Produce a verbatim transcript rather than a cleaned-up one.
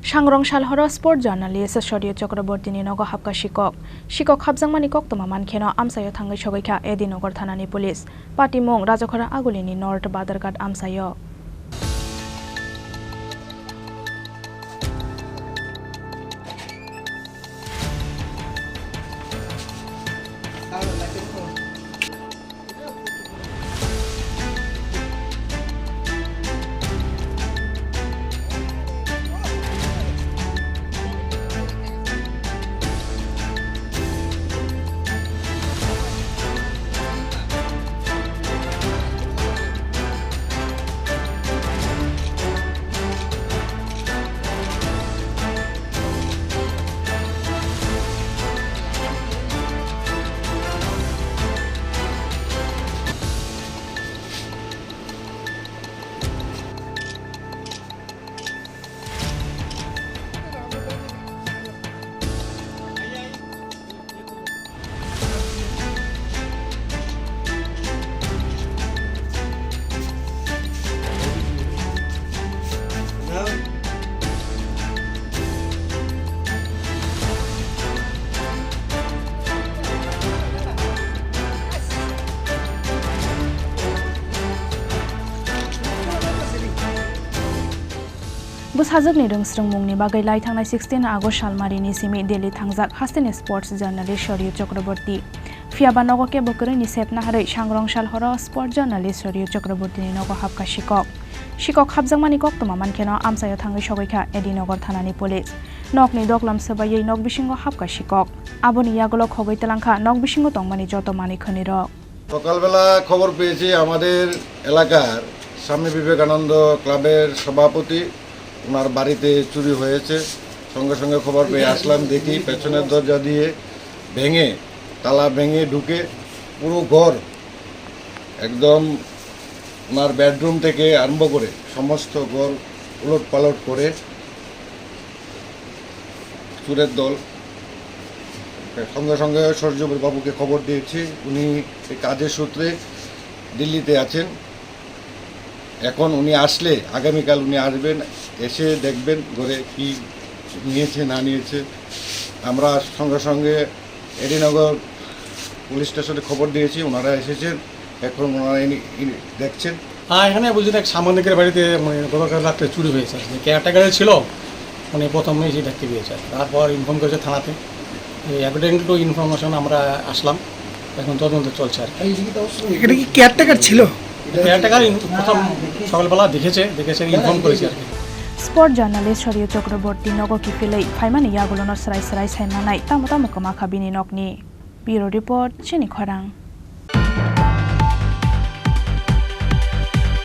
Sangrong Salhoro sport journalist Soryu Chakrabortini nogo hapkha sikok. Sikok hapjakmani koktwma mankheno amchaio thangwi sogwikha A D Nagar thanani police. Patimung Rajakhara Agulini North Badarghat amchaio. Bwsajwkni rwngsrwngmungni bagwi lai thangnai sixteen August salmarini simi Delhi thangjak hasteni sports journalist Soryu Chakraborty. Phiyaba nogo kebo kwrwini sep naharwi Sangrong Salhoro sports journalist Soryu Chakrabortyni nogo hapkha sikok. Sikok hapjakmani koktwma mankheno amchaio thangwi sogwikha A D Nagar thanani police. Nokni doklam swbaiwi nok bisingo hapkha sikok. Aboni yagulo khogwi twlangkha nok bisingo tongmani joto manwi khwnirok. সকালবেলা খবর পেয়েছি আমাদের এলাকার স্বামী বিবেকানন্দ ক্লাবের সভাপতি, ওনার বাড়িতে চুরি হয়েছে। সঙ্গে সঙ্গে খবর পেয়ে আসলাম, দেখি পেছনের দরজা দিয়ে ভেঙে, তালা ভেঙে ঢুকে পুরো ঘর একদম ওনার বেডরুম থেকে আরম্ভ করে সমস্ত ঘর উলটপালট করে চোরের দল। সঙ্গে সঙ্গে সূর্যবাবুকে খবর দিয়েছি, উনি এই কাজের সূত্রে দিল্লিতে আছেন। এখন উনি আসলে, আগামীকাল উনি আসবেন, এসে দেখবেন ঘরে কি নিয়েছে না নিয়েছে। আমরা সঙ্গে সঙ্গে এডিনগর পুলিশ স্টেশনে খবর দিয়েছি, ওনারা এসেছেন, এখন ওনারা ইনি, ইনি দেখছেন। হ্যাঁ, এখানে বুঝলেন এক সাংবাদিকের বাড়িতে মানে গতকাল রাত্রে চুরি হয়েছে, যে কেয়ারটেকারে ছিল, উনি প্রথমে এসে দেখতে পেয়েছে, তারপর ইনফর্ম করেছে থানাতে। অ্যাকর্ডিং টু ইনফরমেশন আমরা আসলাম, এখন তদন্ত চলছে আর কি। এটা কি কেয়ারটেকার ছিল? কেয়ারটেকার ইন-, প্রথম সকালবেলা দেখেছে, দেখেছে, ইনফর্ম করেছে আর কি। Sport journalist Soryu Chakraborty nogo kiphilwi phaimani yagulono srai srai saimanai tamo tamo kwmakha bini nokni. Bureau report, Chini Khorang.